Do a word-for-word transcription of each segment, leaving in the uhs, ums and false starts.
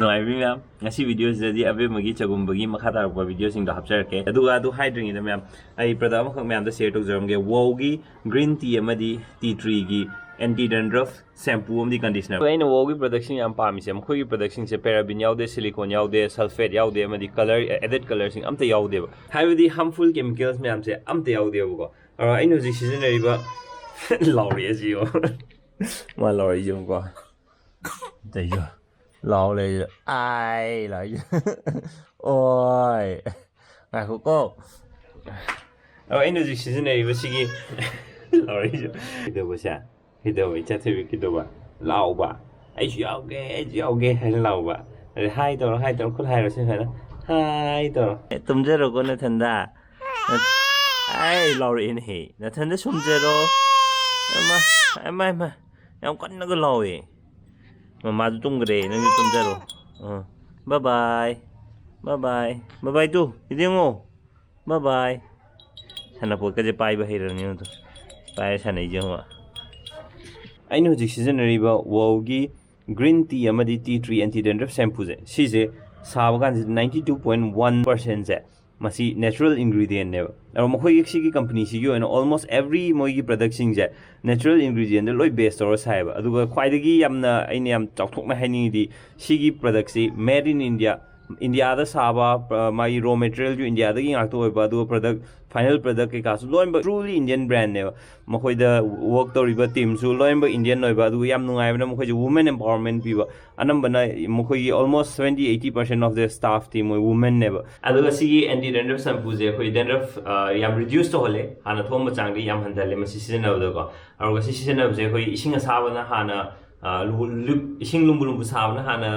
ꯅꯨꯡꯉꯥꯏꯕꯤ ꯃꯌꯥꯝ, ꯉꯁꯤ ꯚꯤꯗꯤꯑꯣꯁꯤꯗꯗꯤ ꯑꯕꯦꯝꯃꯒꯤ ꯆꯒꯨꯝꯕꯒꯤ ꯃꯈꯥ ꯇꯥꯔꯛꯄ ꯚꯤꯗꯤꯑꯣꯁꯤꯡꯗꯣ ꯍꯥꯞꯆꯔꯛꯀꯦ꯫ ꯑꯗꯨꯒ ꯑꯗꯨ ꯍꯥꯏꯗ꯭ꯔꯤꯉꯩꯗ ꯃꯌꯥꯝ, ꯑꯩ ꯄ꯭ꯔꯗꯛ ꯑꯃꯈꯛ ꯃꯌꯥꯝꯗ ꯁꯤꯌꯔ ꯇꯧꯖꯔꯝꯒꯦ꯫ ꯋꯣꯒꯤ ꯒ꯭ꯔꯤꯟ ꯇꯤ ꯑꯃꯗꯤ ꯇꯤ ꯇ꯭ꯔꯤꯒꯤ ꯑꯦꯟꯇꯤ ꯗꯦꯟꯗ꯭ꯔꯐ ꯁꯦꯝꯄꯨ ꯑꯃꯗꯤ ꯀꯟꯗꯤꯁꯅꯔ꯫ ꯑꯩꯅ ꯋꯣꯒꯤ ꯄ꯭ꯔꯗꯛꯁꯤꯡ ꯌꯥꯝ ꯄꯥꯝꯃꯤꯁꯦ, ꯃꯈꯣꯏꯒꯤ ꯄ꯭ꯔꯗꯛꯁꯤꯡꯁꯦ ꯄꯦꯔꯥꯕꯤꯟ ꯌꯥꯎꯗꯦ, ꯁꯜꯐꯦꯠ ꯌꯥꯎꯗꯦ, ꯑꯃꯗꯤ ꯀꯂꯔ, ꯑꯦꯗꯦꯠ ꯀꯂꯔꯁꯤꯡ ꯑꯝꯇ ꯌꯥꯎꯗꯦꯕ꯫ ꯍꯥꯏꯕꯗꯤ ꯍꯥꯔꯝꯐꯨꯜ ꯀꯦꯃꯤꯀꯦꯜꯁ ꯃꯌꯥꯝꯁꯦ ꯑꯝꯇ ꯌꯥꯎꯗꯦꯕꯀꯣ꯫ ꯑꯗꯣ ꯑꯩꯅ ꯍꯧꯖꯤꯛ ꯁꯤꯖꯤꯟꯅꯔꯤꯕ ꯂꯥꯎꯔꯛꯑꯦ ꯁꯤꯕꯣ꯫ ꯃꯥ ꯂꯥꯎꯔꯛꯏꯁꯦ ꯌꯦꯡꯉꯨꯀꯣ꯫ ꯑꯇꯩꯁꯨ ꯂꯥꯎ ꯂꯩꯔꯦ꯫ ꯑꯥꯏ ꯂꯥꯎꯔꯛꯏꯁꯦ꯫ ꯑꯣꯏ꯫ ꯉꯥꯏꯈꯣꯀꯣ꯫ ꯑꯣ, ꯑꯩꯅ ꯍꯧꯖꯤꯛ ꯁꯤꯖꯤꯟꯅꯔꯤꯕꯁꯤꯒꯤ ꯂꯥꯎꯔꯛꯏꯁꯦ꯫ ꯀꯩꯗꯧꯕꯁꯦ? ꯀꯩꯗꯧꯕ? ꯏꯆꯥ ꯊꯣꯏꯕꯤ ꯀꯩꯗꯧꯕ? ꯂꯥꯎꯕ꯫ "ꯑꯩꯁꯨ ꯌꯥꯎꯒꯦ, ꯑꯩꯁꯨ ꯌꯥꯎꯒꯦ" ꯍꯥꯏꯅ ꯂꯥꯎꯕ꯫ ꯑꯗꯩ ꯍꯥꯏ ꯇꯧꯔꯣ, ꯍꯥꯏ ꯇꯧꯔꯣ, ꯈꯨꯠ ꯍꯥꯏꯔꯣ ꯁꯤ ꯁꯨꯃꯥꯏꯅ꯫ ꯍꯥꯏ ꯇꯧꯔꯣ꯫ ꯑꯦ, ꯇꯨꯝꯖꯔꯣꯀꯣ ꯅꯊꯟꯗ꯫ ꯑꯩ ꯂꯥꯎꯔꯛꯑꯦꯅꯦꯍꯦ꯫ ꯅꯊꯟꯗ ꯁꯨꯝꯖꯔꯣ꯫ ꯑꯃ, ꯑꯃ, ꯑꯃ꯫ ꯌꯥꯝ ꯀꯟꯅꯒ ꯂꯥꯎꯋꯦ꯫ ꯃꯃꯥꯗꯨ ꯇꯨꯝꯈ꯭ꯔꯦ, ꯅꯪꯁꯨ ꯇꯨꯝꯖꯔꯣ꯫ ꯑꯥ꯫ ꯕꯥꯏ ꯕꯥꯏ꯫ ꯕꯥꯏ ꯕꯥꯏ꯫ ꯕꯥꯏ ꯕꯥꯏ ꯇꯨ꯫ ꯏꯗꯤ ꯌꯦꯡꯉꯣ꯫ ꯕꯥꯏ ꯕꯥꯏ꯫ ꯁꯥꯟꯅꯄꯣꯠꯀꯁꯦ ꯄꯥꯏꯕ ꯍꯩꯔꯕꯅꯤ ꯑꯗꯣ꯫ ꯄꯥꯏꯔ ꯁꯥꯟꯅꯩꯁꯦ ꯌꯦꯡꯉꯣ꯫ ꯑꯩꯅ ꯍꯧꯖꯤꯛ ꯁꯤꯖꯤꯟꯅꯔꯤꯕ ꯋꯣꯒꯤ ꯒ꯭ꯔꯤꯟ ꯇꯤ ꯑꯃꯗꯤ ꯇꯤ ꯇ꯭ꯔꯤ ꯑꯦꯟꯇꯤ ꯗꯦꯟꯗ꯭ꯔꯐ ꯁꯦꯝꯄꯨꯁꯦ, ꯁꯤꯁꯦ ꯁꯥꯕ ꯀꯥꯟꯁꯤꯗ ninety two point one percentꯁꯦ ꯃꯁꯤ natural ingredientꯅꯦꯕ꯫ ꯑꯗꯣ ꯃꯈꯣꯏꯒꯤ ꯁꯤꯒꯤ ꯀꯝꯄꯅꯤꯁꯤꯒꯤ ꯑꯣꯏꯅ almost every ꯃꯣꯏꯒꯤ ꯄ꯭ꯔꯗꯛꯁꯤꯡꯁꯦ natural ingredientꯗ ꯂꯣꯏ ꯕꯦꯁ ꯇꯧꯔ ꯁꯥꯏꯌꯦꯕ꯫ ꯑꯗꯨꯒ ꯈ꯭ꯋꯥꯏꯗꯒꯤ ꯌꯥꯝꯅ ꯑꯩꯅ ꯌꯥꯝ ꯆꯥꯎꯊꯣꯛꯅ ꯍꯥꯏꯅꯤꯡꯉꯤꯗꯤ, ꯁꯤꯒꯤ ꯄ꯭ꯔꯗꯛꯁꯤ made in India, ꯏꯟꯗꯤꯌꯥꯗ ꯁꯥꯕ, ꯄ-, ꯃꯥꯒꯤ ꯔꯣ ꯃꯦꯇꯔꯤꯌꯦꯜꯁꯨ ꯏꯟꯗꯤꯌꯥꯗꯒꯤ ꯉꯥꯛꯇ ꯑꯣꯏꯕ, ꯑꯗꯨꯒ ꯄ꯭ꯔꯗꯛ, ꯐꯥꯏꯅꯦꯜ ꯄ꯭ꯔꯗꯛ ꯀꯩꯀꯥꯁꯨ ꯂꯣꯏꯅꯃꯛ truly Indian brandꯅꯦꯕ꯫ ꯃꯈꯣꯏꯗ ꯋꯔꯛ ꯇꯧꯔꯤꯕ ꯇꯤꯝꯁꯨ ꯂꯣꯏꯅꯃꯛ ꯏꯟꯗꯤꯌꯟ ꯑꯣꯏꯕ, ꯑꯗꯨꯒ ꯌꯥꯝ ꯅꯨꯡꯉꯥꯏꯕꯅ ꯃꯈꯣꯏꯁꯦ women empowerment ꯄꯤꯕ꯫ ꯑꯅꯝꯕꯅ ꯃꯈꯣꯏꯒꯤ almost seventy eighty percent of the staffꯇꯤ ꯃꯣꯏ womenꯅꯦꯕ꯫ ꯑꯗꯨꯒ ꯁꯤꯒꯤ ꯑꯦꯟꯇꯤ ꯗꯦꯟꯗ꯭ꯔꯐ ꯁꯦꯝꯄꯨꯁꯦ ꯑꯩꯈꯣꯏ ꯗꯦꯟꯗ꯭ꯔꯐ, ꯑ, ꯌꯥꯝ ꯔꯤꯗ꯭ꯌꯨꯁ ꯇꯧꯍꯜꯂꯦ, ꯍꯥꯟꯅ ꯊꯣꯛꯑꯝꯕ ꯆꯥꯡꯗꯤ ꯌꯥꯝ ꯍꯟꯊꯍꯜꯂꯦ ꯃꯁꯤ ꯁꯤꯖꯤꯟꯅꯕꯗꯀꯣ꯫ ꯑꯗꯨꯒ ꯁꯤ ꯁꯤꯖꯤꯟꯅꯕꯁꯦ ꯑꯩꯈꯣꯏ ꯏꯁꯤꯡ ꯑꯁꯥꯕꯅ ꯍꯥꯟꯅ, ꯑ, ꯂꯨ-, ꯂꯨꯞ-, ꯏꯁꯤꯡ ꯂꯨꯝꯕꯨ ꯂꯨꯝꯕꯨ ꯁꯥꯕꯅ ꯍꯥꯟꯅ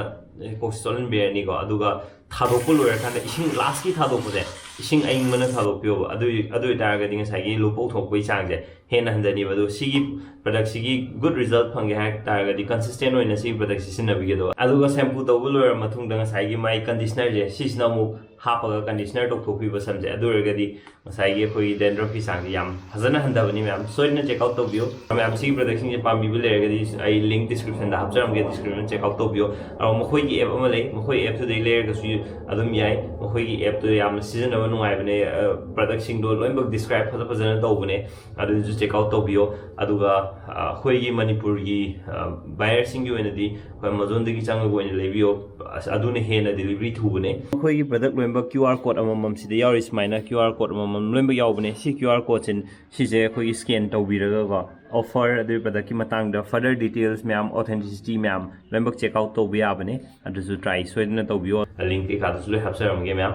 ꯀꯣꯛꯁꯦ ꯆꯣꯠꯍꯟꯕꯤꯔꯅꯤꯀꯣ꯫ ꯑꯗꯨꯒ ꯊꯥꯗꯣꯛꯄ ꯂꯣꯏꯔꯀꯥꯟꯗ ꯏꯁꯤꯡ ꯂꯥꯁꯀꯤ ꯊꯥꯗꯣꯛꯄꯁꯦ ꯏꯁꯤꯡ ꯑꯏꯪꯕꯅ ꯊꯥꯗꯣꯛꯄꯤꯌꯣꯕ꯫ ꯑꯗꯨ, ꯑꯗꯨ ꯑꯣꯏꯇꯥꯔꯒꯗꯤ ꯉꯁꯥꯏꯒꯤ ꯂꯨꯄꯧ ꯊꯣꯛꯄꯒꯤ ꯆꯥꯡꯁꯦ ꯍꯦꯟꯅ ꯍꯟꯊꯅꯤꯕ꯫ ꯑꯗꯣ ꯁꯤꯒꯤ ꯄ꯭ꯔꯗꯛꯁꯤꯒꯤ ꯒꯨꯗ ꯔꯤꯖꯜꯠ ꯐꯪꯒꯦ ꯍꯥꯏ ꯇꯥꯔꯒꯗꯤ ꯀꯟꯁꯤꯁꯇꯦꯟ ꯑꯣꯏꯅ ꯁꯤꯒꯤ ꯄ꯭ꯔꯗꯛꯁꯤ ꯁꯤꯖꯤꯟꯅꯕꯤꯒꯗꯕ꯫ ꯑꯗꯨꯒ ꯁꯦꯝꯄꯨ ꯇꯧꯕ ꯂꯣꯏꯔꯕ ꯃꯇꯨꯡꯗ ꯉꯁꯥꯏꯒꯤ ꯃꯥꯏ ꯀꯟꯗꯤꯁꯅꯔꯁꯦ ꯁꯤꯁꯤꯅ ꯑꯃꯨꯛ ꯍꯥꯞꯄꯒ ꯀꯟꯗꯤꯁꯅꯔ ꯇꯧꯊꯣꯛꯄꯤꯕ ꯁꯝꯁꯦ꯫ ꯑꯗꯨ ꯑꯣꯏꯔꯒꯗꯤ ꯉꯁꯥꯏꯒꯤ ꯑꯩꯈꯣꯏꯒꯤ ꯗꯦꯟꯗ꯭ꯔꯐꯀꯤ ꯆꯥꯡꯁꯦ ꯌꯥꯝ ꯐꯖꯅ ꯍꯟꯊꯕꯅꯤ꯫ ꯃꯌꯥꯝ ꯁꯣꯏꯗꯅ ꯆꯦꯛ ꯑꯥꯎꯠ ꯇꯧꯕꯤꯌꯨ꯫ ꯃꯌꯥꯝ ꯁꯤꯒꯤ ꯄ꯭ꯔꯗꯛꯁꯤꯡꯁꯦ ꯄꯥꯝꯕꯤꯕ ꯂꯩꯔꯒꯗꯤ ꯑꯩ ꯂꯤꯡ ꯗꯤꯁꯀ꯭ꯔꯤꯞꯁꯟꯗ ꯍꯥꯞꯆꯔꯝꯒꯦ, ꯗꯤꯁꯀ꯭ꯔꯤꯞꯁꯟ ꯆꯦꯛ ꯑꯥꯎꯠ ꯇꯧꯕꯤꯌꯨ꯫ ꯑꯗꯣ ꯃꯈꯣꯏ ꯑꯦꯞ ꯑꯃ ꯂꯩ, ꯃꯈꯣꯏ ꯑꯦꯞꯇꯨꯗꯒꯤ ꯂꯩꯔꯒꯁꯨ ꯑꯗꯨꯝ ꯌꯥꯏ꯫ ꯃꯈꯣꯏꯒꯤ ꯑꯦꯞꯇꯨ ꯌꯥꯝꯅ ꯁꯤꯖꯤꯟꯅꯕ ꯅꯨꯡꯉꯥꯏꯕꯅꯦ꯫ ꯑ, ꯄ꯭ꯔꯗꯛꯁꯤꯡꯗꯣ ꯂꯣꯏꯅꯃꯛ ꯗꯤꯁꯀ꯭ꯔꯥꯏꯕ ꯐꯖ ꯐꯖꯅ ꯇꯧꯕꯅꯦ, ꯑꯗꯨꯁꯨ ꯆꯦꯛ ꯑꯥꯎꯠ ꯇꯧꯕꯤꯌꯣ꯫ ꯑꯗꯨꯒ, ꯑ, ꯑꯩꯈꯣꯏꯒꯤ ꯃꯅꯤꯄꯨꯔꯒꯤ, ꯑ, ꯕꯥꯌꯔꯁꯤꯡꯒꯤ ꯑꯣꯏꯅꯗꯤ ꯑꯩꯈꯣꯏ ꯑꯦꯃꯥꯖꯣꯟꯗꯒꯤ ꯆꯪꯉꯒ ꯑꯣꯏꯅ ꯂꯩꯕꯤꯌꯣ, ꯑꯁ, ꯑꯗꯨꯅ ꯍꯦꯟꯅ ꯗꯤꯂꯤꯚꯔꯤ ꯊꯨꯕꯅꯦ꯫ ꯑꯩꯈꯣꯏꯒꯤ ꯄ꯭ꯔꯗꯛ ꯂꯣꯏꯅꯃꯛ ꯀ꯭ꯌꯨ ꯑꯥꯔ ꯀꯣꯗ ꯑꯃꯃꯝ ꯁꯤꯗ ꯌꯥꯎꯔꯤ, ꯁꯨꯃꯥꯏꯅ ꯀ꯭ꯌꯨ ꯑꯥꯔ ꯀꯣꯗ ꯑꯃꯃꯝ ꯂꯣꯏꯅꯃꯛ ꯌꯥꯎꯕꯅꯦ꯫ ꯁꯤ ꯀ꯭ꯌꯨ ꯑꯥꯔ ꯀꯣꯗꯁꯤ ꯁꯤꯁꯦ ꯑꯩꯈꯣꯏꯒꯤ ꯁ꯭ꯀꯦꯟ ꯇꯧꯕꯤꯔꯒꯀꯣ, ꯑꯣꯐꯔ ꯑꯗꯨꯒꯤ ꯄ꯭ꯔꯗꯛꯀꯤ ꯃꯇꯥꯡꯗ ꯐꯔꯗꯔ ꯗꯤꯇꯦꯜꯁ ꯃꯌꯥꯝ, ꯑꯣꯊꯦꯟꯇꯤꯁꯤꯇꯤ ꯃꯌꯥꯝ ꯂꯣꯏꯅꯃꯛ ꯆꯦꯛ ꯑꯥꯎꯠ ꯇꯧꯕ ꯌꯥꯕꯅꯦ꯫ ꯑꯗꯨꯁꯨ ꯇ꯭ꯔꯥꯏ ꯁꯣꯏꯗꯅ ꯇꯧꯕꯤꯌꯣ꯫ ꯂꯤꯡ ꯀꯩꯀꯥꯗꯨꯁꯨ ꯂꯣꯏ ꯍꯥꯞꯆꯔꯝꯒꯦ ꯃꯌꯥꯝ,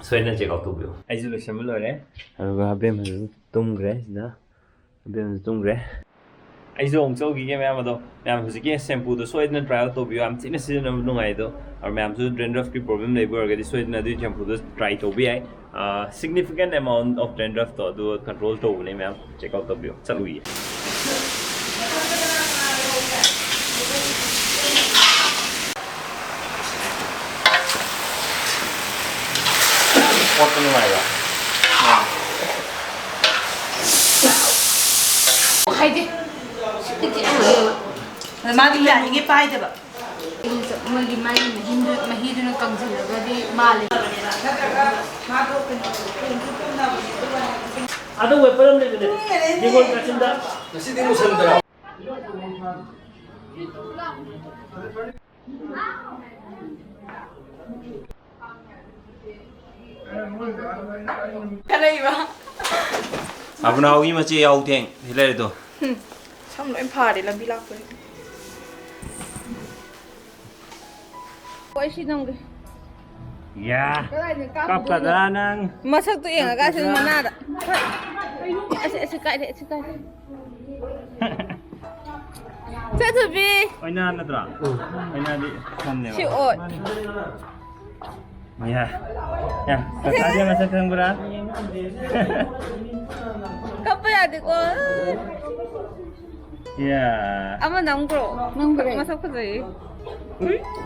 ꯁꯣꯏꯗꯅ ꯆꯦꯛ ꯑꯥꯎꯠ ꯇꯧꯕꯤꯌꯣ꯫ ꯑꯩꯁꯨ ꯂꯣꯏꯁꯟꯕ ꯂꯣꯏꯔꯦ, ꯑꯗꯨꯒ ꯑꯕꯦꯝꯃꯁꯨ ꯇꯨꯝꯈ꯭ꯔꯦ ꯁꯤꯗ꯫ ꯑꯕꯦꯝꯃꯁꯨ ꯇꯨꯝꯈ꯭ꯔꯦ꯫ ꯑꯩꯁꯨ ꯑꯃꯨꯛ ꯆꯧꯈꯤꯒꯦ ꯃꯌꯥꯝ꯫ ꯑꯗꯣ ꯃꯌꯥꯝ ꯍꯧꯖꯤꯛꯀꯤ ꯁꯦꯝꯄꯨꯗꯣ ꯁꯣꯏꯗꯅ ꯇ꯭ꯔꯥꯏ ꯑꯥꯎꯠ ꯇꯧꯕꯤꯌꯨ, ꯌꯥꯝ ꯊꯤꯅ ꯁꯤꯖꯤꯟꯅꯕ ꯅꯨꯡꯉꯥꯏ꯫ ꯑꯗꯣ ꯑꯗꯣ ꯃꯌꯥꯝꯁꯨ ꯗ꯭ꯔꯦꯟꯗ꯭ꯔꯐꯀꯤ ꯄ꯭ꯔꯣꯕ꯭ꯂꯦꯝ ꯂꯩꯕ ꯑꯣꯏꯔꯒꯗꯤ ꯁꯣꯏꯗꯅ ꯑꯗꯨꯒꯤ ꯁꯦꯝꯄꯨꯗꯣ ꯇ꯭ꯔꯥꯏ ꯇꯧꯕ ꯌꯥꯏ꯫ ꯁꯤꯒꯅꯤꯐꯤꯀꯦꯟ ꯑꯦꯃꯥꯎꯟ ꯑꯣꯐ ꯗ꯭ꯔꯦꯟꯗ꯭ꯔꯐꯇꯣ ꯑꯗꯨ ꯀꯟꯇ꯭ꯔꯣꯜ ꯇꯧꯕꯅꯦ ꯃꯌꯥꯝ, ꯆꯦꯛ ꯑꯥꯎꯠ ꯇꯧꯕꯤꯌꯨ꯫ ꯆꯠꯂꯨꯏꯌꯦ꯫ ꯀꯣꯠꯄ ꯅꯨꯡꯉꯥꯏꯕ꯭ꯔꯥ? ꯍꯥꯏꯗꯤ, ꯁꯤꯗꯤ ꯑꯃ ꯌꯦꯡꯉꯣ꯫ ꯑꯗ ꯃꯥꯗꯤ ꯌꯥꯔꯤꯉꯩ ꯄꯥꯏꯗꯕ꯫ ꯃꯣꯏꯒꯤ ꯃꯥꯒꯤ ꯃꯍꯤꯗꯨ-, ꯃꯍꯤꯗꯨꯅ ꯀꯪꯁꯤꯜꯂꯒꯗꯤ ꯃꯥꯜꯂꯦ꯫ ꯑꯗꯣ ꯋꯦꯄꯔ ꯑꯃ ꯂꯩꯕꯅꯦ, ꯌꯦꯡꯒꯣꯟ ꯀꯥꯆꯤꯟꯗ꯫ ꯉꯁꯤꯗꯤ ꯂꯣꯏꯁꯟꯗ꯭ꯔꯥ? ꯈꯠꯅꯩꯕ꯫ ꯑꯕꯨꯅꯥꯎꯒꯤ ꯃꯆꯦ ꯌꯥꯎ ꯊꯦꯡ ꯁꯤ ꯂꯩꯔꯦꯗꯣ꯫ ꯍꯨꯝ, ꯁꯝ ꯂꯣꯏ ꯐꯥꯔꯦ ꯂꯝꯕꯤ ꯂꯥꯛꯄꯗ꯫ ꯍꯣꯏ, ꯁꯤ ꯅꯝꯒꯦ꯫ ꯌꯥ꯫ ꯀꯗꯥꯏꯗ ꯀꯥꯞꯄꯗꯣꯏꯅꯣ? ꯀꯞꯀꯗ꯭ꯔꯥ ꯅꯪ? ꯃꯁꯛꯇꯣ ꯌꯦꯡꯉꯒ ꯑꯁꯤ ꯀꯞꯀꯗ꯭ꯔꯥ? ꯃꯅꯥꯗ꯫ ꯑꯁꯤ, ꯑꯁꯤ ꯀꯥꯏꯗꯦ, ꯑꯁꯤ ꯀꯥꯏꯗꯦ꯫ ꯆꯠꯊꯕꯤ꯫ ꯑꯣꯏꯅꯥ ꯅꯠꯇ꯭ꯔꯣ? ꯑꯣꯏꯅꯥꯗꯤ ꯁꯝꯅꯦꯕ꯫ ꯁꯤ ꯑꯣꯏ꯫ ꯌꯥ꯫ ꯌꯥ꯫ ꯀꯀꯥꯗꯤ ꯃꯁꯛ ꯈꯪꯕ꯭ꯔꯥ? ꯀꯞꯄ ꯌꯥꯗꯦꯀꯣ꯫ ꯌꯥ꯫ ꯑꯃ ꯅꯝꯈ꯭ꯔꯣ꯫ ꯅꯝꯈ꯭ꯔꯦ꯫ ꯃꯁꯛ ꯐꯖꯩꯌꯦ꯫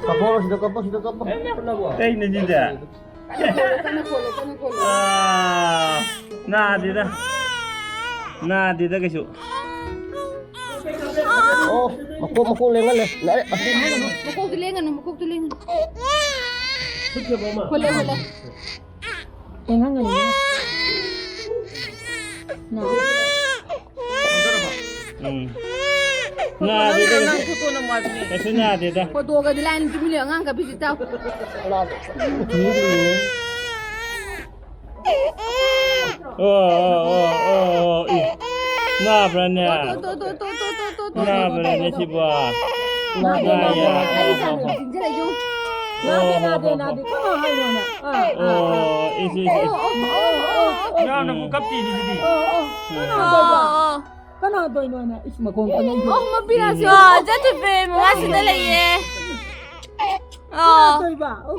ꯀꯞꯄꯣ, ꯁꯤꯗ ꯀꯞꯄꯣ, ꯁꯤꯗ ꯀꯞꯄꯣ꯫ ꯀꯩꯅꯣ ꯁꯤꯗ? ꯀꯟꯅ ꯈꯣꯠꯂꯣ, ꯀꯟꯅ ꯈꯣꯠꯂꯣ, ꯀꯟꯅ ꯈꯣꯠꯂꯣ꯫ ꯑꯥ, ꯅꯥꯗꯦꯗ꯫ ꯅꯥꯗꯦꯗ ꯀꯩꯁꯨ꯫ ꯑꯣ꯫ ꯃꯀꯣꯛ ꯃꯀꯣꯛ ꯂꯦꯡꯍꯜꯂꯦ꯫ ꯂꯥꯛꯑꯦ꯫ ꯃꯀꯣꯛꯇꯨ ꯂꯦꯡꯒꯅꯨ, ꯃꯀꯣꯛꯇꯨ ꯂꯦꯡꯒꯅꯨ꯫ ꯍꯨꯜꯂꯦ, ꯍꯨꯜꯂꯦ꯫ ꯂꯦꯡꯍꯟꯒꯅꯨ꯫ ꯎꯝ꯫ ꯅꯥꯗꯦꯗ ꯀꯩꯁꯨ꯫ ꯐꯣꯇꯣ ꯅꯝꯃꯣ ꯍꯥꯏꯕꯅꯦ꯫ ꯀꯩꯁꯨ ꯅꯥꯗꯦꯗ꯫ ꯐꯣꯇꯣꯒꯗꯤ ꯂꯥꯏꯟ ꯇꯨꯃꯤꯟꯅ ꯑꯉꯥꯡ ꯀꯞꯄꯤꯁꯤ ꯇꯥꯎ꯫ ꯑꯣ, ꯑꯣ, ꯑꯣ, ꯑꯣ, ꯑꯣ, ꯏ꯫ ꯅꯥꯕ꯭ꯔꯥꯅꯦ? ꯇꯣ, ꯇꯣ, ꯇꯣ꯫ ꯅꯥꯕ꯭ꯔꯥꯅꯦ ꯁꯤꯕꯣ? ꯅꯥꯗꯦ, ꯅꯥꯗꯦ, ꯅꯥꯏꯌꯦ꯫ ꯅꯥꯗꯦ꯫ ꯑꯩ ꯏꯆꯥꯅ ꯆꯤꯟꯁꯤꯜꯂꯛꯏꯁꯦ꯫ ꯅꯥꯗꯦ, ꯅꯥꯗꯦ꯫ ꯀꯃꯥꯏ ꯍꯥꯏꯅꯣꯅ? ꯑꯥ, ꯑꯥ, ꯑꯥ꯫ ꯑꯣ, ꯏꯁ, ꯏꯁ, ꯏꯁ꯫ ꯑꯣ, ꯑꯣ, ꯑꯣ, ꯑꯣ, ꯑꯣ꯫ ꯌꯥꯝꯅꯕꯨ ꯀꯞꯇꯦꯅꯦ ꯁꯤꯗꯤ꯫ ꯑꯣ, ꯑꯣ꯫ ꯀꯅꯥ ꯑꯣ, ꯇꯧꯕ? ꯑꯣ, ꯑꯣ꯫ ꯀꯅꯥ ꯇꯧꯔꯤꯅꯣꯅ? ꯏꯁ, ꯃꯈꯣꯡ ꯀꯟꯅ ꯑꯣ, ꯃꯄꯤꯔꯥꯁꯦ꯫ ꯑꯣ, ꯆꯠꯊꯣꯏꯕꯤ ꯃꯃꯥꯁꯤꯗ ꯂꯩꯌꯦ꯫ ꯀꯅꯥ ꯑꯣ꯫ ꯇꯧꯔꯤꯕ? ꯑꯣ꯫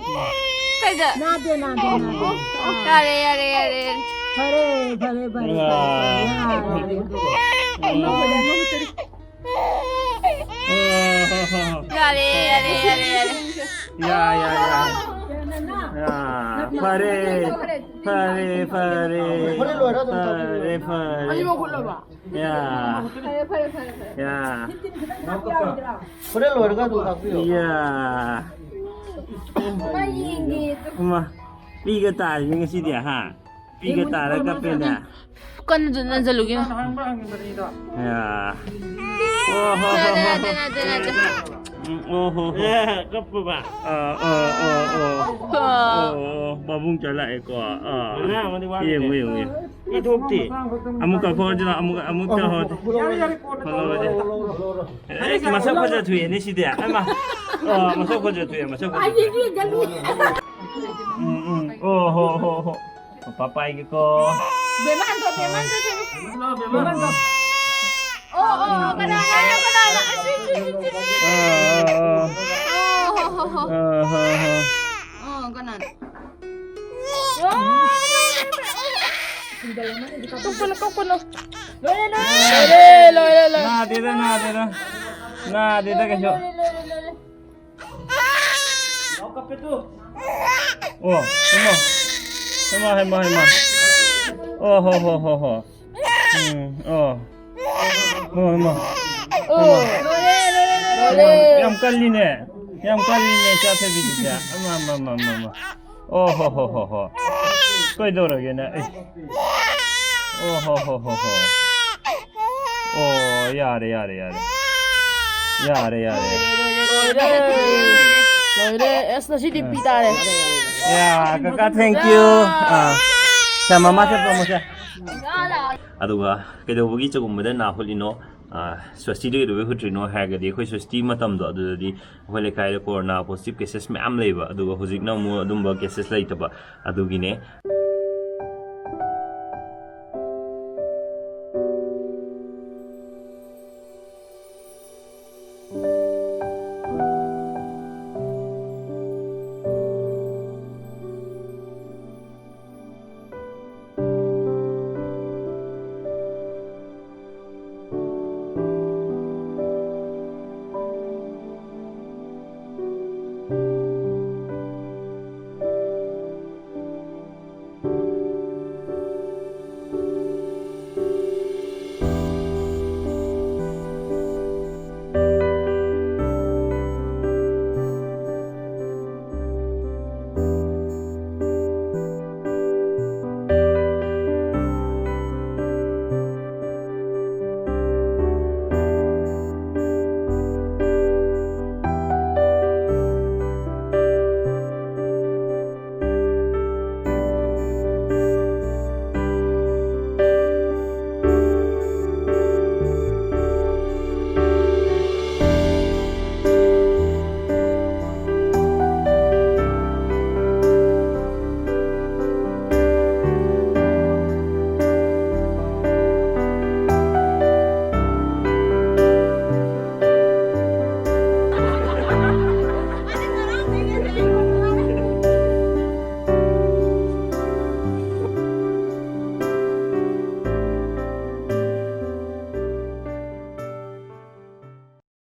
ꯀꯩꯗ? ꯅꯥꯗꯦ, ꯅꯥꯗꯦ, ꯅꯥꯗꯦ꯫ ꯑꯣ, ꯌꯥꯔꯦ, ꯌꯥꯔꯦ, ꯌꯥꯔꯦ, ꯌꯥꯔꯦ꯫ ꯐꯔꯦ, ꯐꯔꯦ, ꯐꯔꯦ, ꯐꯔꯦ꯫ ꯌꯥꯔꯦ, ꯌꯥꯔꯦ꯫ ꯌꯥꯔꯦ, ꯌꯥꯔꯦ, ꯌꯥꯔꯦ, ꯌꯥꯔꯦ꯫ ꯌꯥ, ꯌꯥ, ꯌꯥ꯫ ꯌꯥ, ꯐꯔꯦ, ꯐꯔꯦ, ꯐꯔꯦ꯫ ꯍꯣꯔꯦꯟ ꯂꯣꯏꯔ ꯑꯗꯨꯝ ꯇꯥꯛꯄꯤꯔꯣ꯫ ꯐꯔꯦ, ꯐꯔꯦ꯫ ꯑꯅꯤꯃꯛ ꯍꯨꯠꯂꯕ? ꯌꯥ꯫ ꯐꯔꯦ, ꯐꯔꯦ, ꯐꯔꯦ, ꯐꯔꯦ꯫ ꯌꯥ꯫ ꯍꯣꯔꯦꯟ ꯂꯣꯏꯔꯒ ꯑꯗꯨꯝ ꯇꯥꯛꯄꯤꯔꯣ꯫ ꯌꯥ꯫ ꯃꯥ ꯌꯦꯡꯒꯦ꯫ ꯏꯃꯥ, ꯄꯤꯒ ꯇꯥꯔꯤꯅꯦ ꯉꯁꯤꯗꯤ, ꯍꯥ? ꯄꯤꯒ ꯇꯥꯔ ꯀꯞꯄꯦꯅꯦ꯫ ꯀꯟꯅ ꯅꯟꯖꯜꯂꯨꯒꯤꯅꯣ꯫ ꯌꯥ꯫ ꯑꯣ, ꯍꯣ, ꯍꯣ, ꯍꯣ, ꯅꯥꯗꯦ, ꯍꯣ꯫ ꯅꯥꯗꯦ, ꯅꯥꯗꯦ꯫ ꯎꯝ, ꯑꯣ, ꯍꯣ, ꯍꯣ꯫ ꯑꯦ, ꯀꯞꯄꯕ? ꯑꯥ, ꯑꯥ, ꯑꯥ, ꯑꯥ꯫ ꯑꯣ꯫ ꯑꯣ, ꯑꯣ, ꯃꯕꯨꯡ ꯆꯠꯂꯛꯑꯦꯀꯣ꯫ ꯑꯥ꯫ ꯑꯉꯥꯡ ꯑꯃꯗꯤ ꯋꯥꯠꯂꯤꯅꯦ꯫ ꯌꯦꯡꯉꯨ, ꯌꯦꯡꯉꯨ, ꯌꯦꯡꯉꯨ꯫ ꯏ ꯊꯣꯛꯇꯦ꯫ ꯑꯃꯨꯛ ꯀꯥꯞꯊꯣꯛꯑꯁꯤꯔꯣ? ꯑꯃꯨꯛ, ꯑꯃꯨꯛ ꯇꯧꯍꯧꯔꯁꯤ꯫ ꯌꯥꯔꯦ, ꯌꯥꯔꯦ, ꯀꯣꯟꯅ ꯍꯣꯏ, ꯍꯣꯏ, ꯍꯣꯏ꯫ ꯇꯧꯔꯣ꯫ ꯑꯦ, ꯃꯁꯛ ꯐꯖ ꯊꯣꯛꯑꯦꯅꯦ ꯁꯤꯗꯤ꯫ ꯑꯩꯃ꯫ ꯑꯣ, ꯃꯁꯛ ꯐꯖ ꯊꯣꯛꯑꯦ, ꯃꯁꯛ ꯐꯖ ꯊꯣꯛꯑꯦ꯫ ꯎꯝ, ꯎꯝ꯫ ꯑꯣ, ꯍꯣ, ꯍꯣ, ꯍꯣ꯫ ꯄꯥꯄꯥ ꯄꯥꯏꯒꯦꯀꯣ꯫ ꯕꯦꯝꯃ ꯍꯟꯗꯣꯛ, ꯕꯦꯝꯃ ꯍꯟꯗꯣꯛ, ꯕꯦꯝꯃ ꯍꯟꯗꯣꯛ꯫ ꯑꯣ, ꯑꯣ, ꯀꯅꯥꯅꯣ, ꯀꯅꯥꯅꯣ? ꯑꯁꯤ, ꯁꯤ, ꯁꯤ, ꯁꯤ꯫ ꯑꯥ, ꯑꯥ, ꯑꯥ꯫ ꯑꯣ, ꯍꯣ, ꯍꯣ, ꯍꯣ꯫ ꯑꯥ, ꯍꯣ, ꯍꯣ꯫ ꯑꯣ, ꯀꯅꯥꯅꯣ? ꯀꯞꯀꯅꯨ, ꯀꯞꯀꯅꯨ꯫ ꯂꯣꯏꯔꯦ, ꯂꯣꯏꯔꯦ꯫ ꯂꯣꯏꯔꯦ, ꯂꯣꯏꯔꯦ, ꯂꯣꯏꯔꯦ꯫ ꯅꯥꯗꯦꯗ, ꯅꯥꯗꯦꯗ꯫ ꯅꯥꯗꯦꯗ ꯀꯩꯁꯨ꯫ ꯂꯣꯏꯔꯦ, ꯂꯣꯏꯔꯦ, ꯂꯣꯏꯔꯦ꯫ ꯑꯣ, ꯍꯩꯃꯥ꯫ ꯍꯩꯃꯥ, ꯍꯩꯃꯥ, ꯍꯩꯃꯥ꯫ ꯑꯣ, ꯍꯣ, ꯍꯣ, ꯍꯣ, ꯍꯣ꯫ ꯎꯝ, ꯑꯣ꯫ ꯑꯣ, ꯍꯩꯃꯥ꯫ ꯑꯣ꯫ ꯍꯩꯃꯥ꯫ ꯌꯥꯝ ꯀꯜꯂꯤꯅꯦ꯫ ꯌꯥꯝ ꯀꯜꯂꯤꯅꯦ ꯏꯆꯥ ꯊꯣꯏꯕꯤꯁꯤꯗꯤ꯫ ꯑꯃ, ꯑꯃ, ꯑꯃ, ꯑꯃ, ꯑꯃ꯫ ꯑꯣ ꯍꯣ ꯍꯣ ꯍꯣ ꯍꯣ꯫ ꯀꯩꯗꯧꯔꯒꯦꯅꯦ? ꯑꯩ꯫ ꯑꯣ ꯍꯣ ꯍꯣ ꯍꯣ ꯍꯣ꯫ ꯑꯣ ꯌꯥꯔꯦ ꯌꯥꯔꯦ ꯌꯥꯔꯦ꯫ ꯌꯥꯔꯦ ꯌꯥꯔꯦ꯫ ꯂꯣꯏꯔꯦ꯫ ꯂꯣꯏꯔꯦ꯫ ꯑꯁ ꯉꯁꯤꯗꯤ ꯄꯤ ꯇꯥꯔꯦ꯫ ꯌꯥ ꯀꯀꯥ thank you꯫ ꯑꯥ꯫ ꯁꯦ ꯃꯃꯥ ꯁꯦ ꯄꯝꯃꯣ ꯁꯦ꯫ ꯑꯗꯨꯒ ꯀꯩꯗꯧꯕꯒꯤ ꯆꯒꯨꯝꯕꯗ ꯅꯥ ꯍꯨꯠꯂꯤꯅꯣ? ꯑꯥ, ꯁ꯭ꯋꯁꯇꯤꯗ ꯀꯩꯗꯧꯕꯩ ꯍꯨꯠꯇ꯭ꯔꯤꯅꯣ ꯍꯥꯏꯔꯒꯗꯤ ꯑꯩꯈꯣꯏ ꯁ꯭ꯋꯁꯇꯤ ꯃꯇꯝꯗꯣ ꯑꯗꯨꯗꯗꯤ ꯑꯩꯈꯣꯏ ꯂꯩꯀꯥꯏꯗ ꯀꯣꯔꯣꯅꯥ ꯄꯣꯖꯤꯇꯤꯚ ꯀꯦꯁꯦꯁ ꯃꯌꯥꯝ ꯂꯩꯕ, ꯑꯗꯨꯒ ꯍꯧꯖꯤꯛꯅ ꯑꯃꯨꯛ ꯑꯗꯨꯝꯕ ꯀꯦꯁꯦꯁ ꯂꯩꯇꯕ꯫ ꯑꯗꯨꯒꯤꯅꯦ꯫